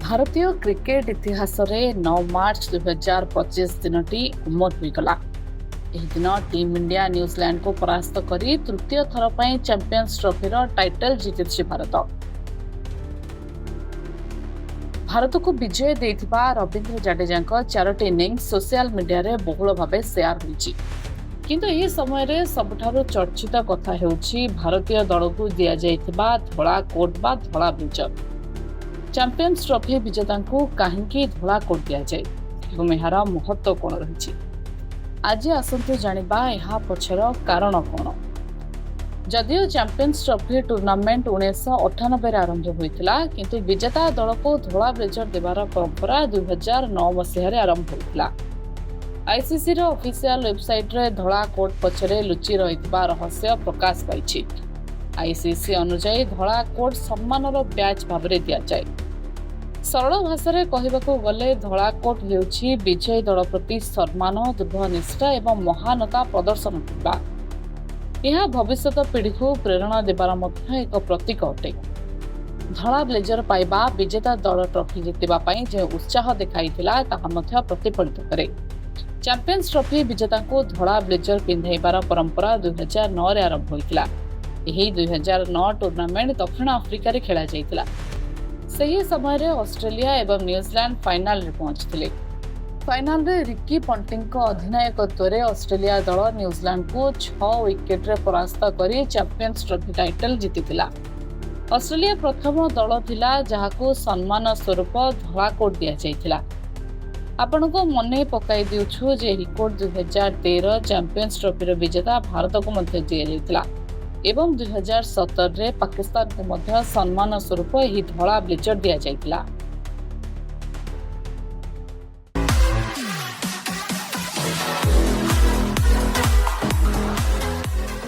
ଭାରତୀୟ କ୍ରିକେଟ ଇତିହାସରେ 9 ମାର୍ଚ୍ଚ 2025 ଦିନଟି ଅମର ହୋଇଗଲା। ଏହି ଦିନ ଟିମ୍ ଇଣ୍ଡିଆ ନ୍ୟୁଜିଲାଣ୍ଡକୁ ପରାସ୍ତ କରି ତୃତୀୟ ଥର ପାଇଁ ଚାମ୍ପିୟନ୍ସ ଟ୍ରଫିର ଟାଇଟଲ ଜିତିଛି ଭାରତ। ଭାରତକୁ ବିଜୟ ଦେଇଥିବା ରବୀନ୍ଦ୍ର ଜାଡେଜାଙ୍କ ଚାରୋଟି ଇନିଂସ ସୋସିଆଲ ମିଡିଆରେ ବହୁଳ ଭାବେ ସେୟାର ହୋଇଛି। କିନ୍ତୁ ଏହି ସମୟରେ ସବୁଠାରୁ ଚର୍ଚ୍ଚିତ କଥା ହେଉଛି ଭାରତୀୟ ଦଳକୁ ଦିଆଯାଇଥିବା ଧଳା କୋଟ୍ ବା ଧଳା ବ୍ଲେଜର। ଚାମ୍ପିୟନ୍ସ ଟ୍ରଫି ବିଜେତାଙ୍କୁ କାହିଁକି ଧଳା କୋଟ୍ ଦିଆଯାଏ ଏବଂ ଏହାର ମହତ୍ତ୍ୱ କ'ଣ ରହିଛି, ଆଜି ଆସନ୍ତୁ ଜାଣିବା ଏହା ପଛର କାରଣ କ'ଣ। ଯଦିଓ ଚାମ୍ପିୟନ୍ସ ଟ୍ରଫି ଟୁର୍ଣ୍ଣାମେଣ୍ଟ 1998ରେ ଆରମ୍ଭ ହୋଇଥିଲା, କିନ୍ତୁ ବିଜେତା ଦଳକୁ ଧଳା ବ୍ଲେଜର ଦେବାର ପରମ୍ପରା 2009 ମସିହାରେ ଆରମ୍ଭ ହୋଇଥିଲା। ଆଇସିସିର ଅଫିସିଆଲ ୱେବସାଇଟରେ ଧଳା କୋଟ୍ ପଛରେ ଲୁଚି ରହିଥିବା ରହସ୍ୟ ପ୍ରକାଶ ପାଇଛି। ଆଇସିସି ଅନୁଯାୟୀ, ଧଳା କୋଟ୍ ସମ୍ମାନର ବ୍ୟାଚ୍ ଭାବରେ ଦିଆଯାଏ। ସରଳ ଭାଷାରେ କହିବାକୁ ଗଲେ, ଧଳା କୋଟ୍ ହେଉଛି ବିଜୟୀ ଦଳ ପ୍ରତି ସମ୍ମାନ, ଦୃଢ଼ ନିଷ୍ଠା ଏବଂ ମହାନତା ପ୍ରଦର୍ଶନ କରିବା। ଏହା ଭବିଷ୍ୟତ ପିଢ଼ିକୁ ପ୍ରେରଣା ଦେବାର ମଧ୍ୟ ଏକ ପ୍ରତୀକ ଅଟେ। ଧଳା ବ୍ଲେଜର ପାଇବା ବିଜେତା ଦଳ ଟ୍ରଫି ଜିତିବା ପାଇଁ ଯେଉଁ ଉତ୍ସାହ ଦେଖାଇଥିଲା, ତାହା ମଧ୍ୟ ପ୍ରତିଫଳିତ କରେ। ଚାମ୍ପିୟନ୍ସ ଟ୍ରଫି ବିଜେତାଙ୍କୁ ଧଳା ବ୍ଲେଜର ପିନ୍ଧାଇବାର ପରମ୍ପରା 2009ରେ ଆରମ୍ଭ ହୋଇଥିଲା। ଏହି 2009 ଟୁର୍ଣ୍ଣାମେଣ୍ଟ ଦକ୍ଷିଣ ଆଫ୍ରିକାରେ ଖେଳାଯାଇଥିଲା। ସେହି ସମୟରେ ଅଷ୍ଟ୍ରେଲିଆ ଏବଂ ନ୍ୟୁଜିଲାଣ୍ଡ ଫାଇନାଲରେ ପହଞ୍ଚିଥିଲେ। ଫାଇନାଲରେ ରିକି ପଣ୍ଟିଙ୍କ ଅଧିନାୟକତ୍ୱରେ ଅଷ୍ଟ୍ରେଲିଆ ଦଳ ନ୍ୟୁଜିଲାଣ୍ଡକୁ 6 ୱିକେଟରେ ପରାସ୍ତ କରି ଚାମ୍ପିୟନ୍ସ ଟ୍ରଫି ଟାଇଟଲ ଜିତିଥିଲା। ଅଷ୍ଟ୍ରେଲିଆ ପ୍ରଥମ ଦଳ ଥିଲା ଯାହାକୁ ସମ୍ମାନ ସ୍ୱରୂପ ଧଳା କୋଟ୍ ଦିଆଯାଇଥିଲା। ଆପଣଙ୍କୁ ମନେ ପକାଇ ଦେଉଛୁ ଯେ ଏହି କୋଟ୍ 2013 ଚାମ୍ପିୟନ୍ସ ଟ୍ରଫିର ବିଜେତା ଭାରତକୁ ମଧ୍ୟ ଦିଆଯାଇଥିଲା ଏବଂ 2017ରେ ପାକିସ୍ତାନକୁ ମଧ୍ୟ ସମ୍ମାନ ସ୍ୱରୂପ ଏହି ଧଳା ବ୍ଲେଜର ଦିଆଯାଇଥିଲା।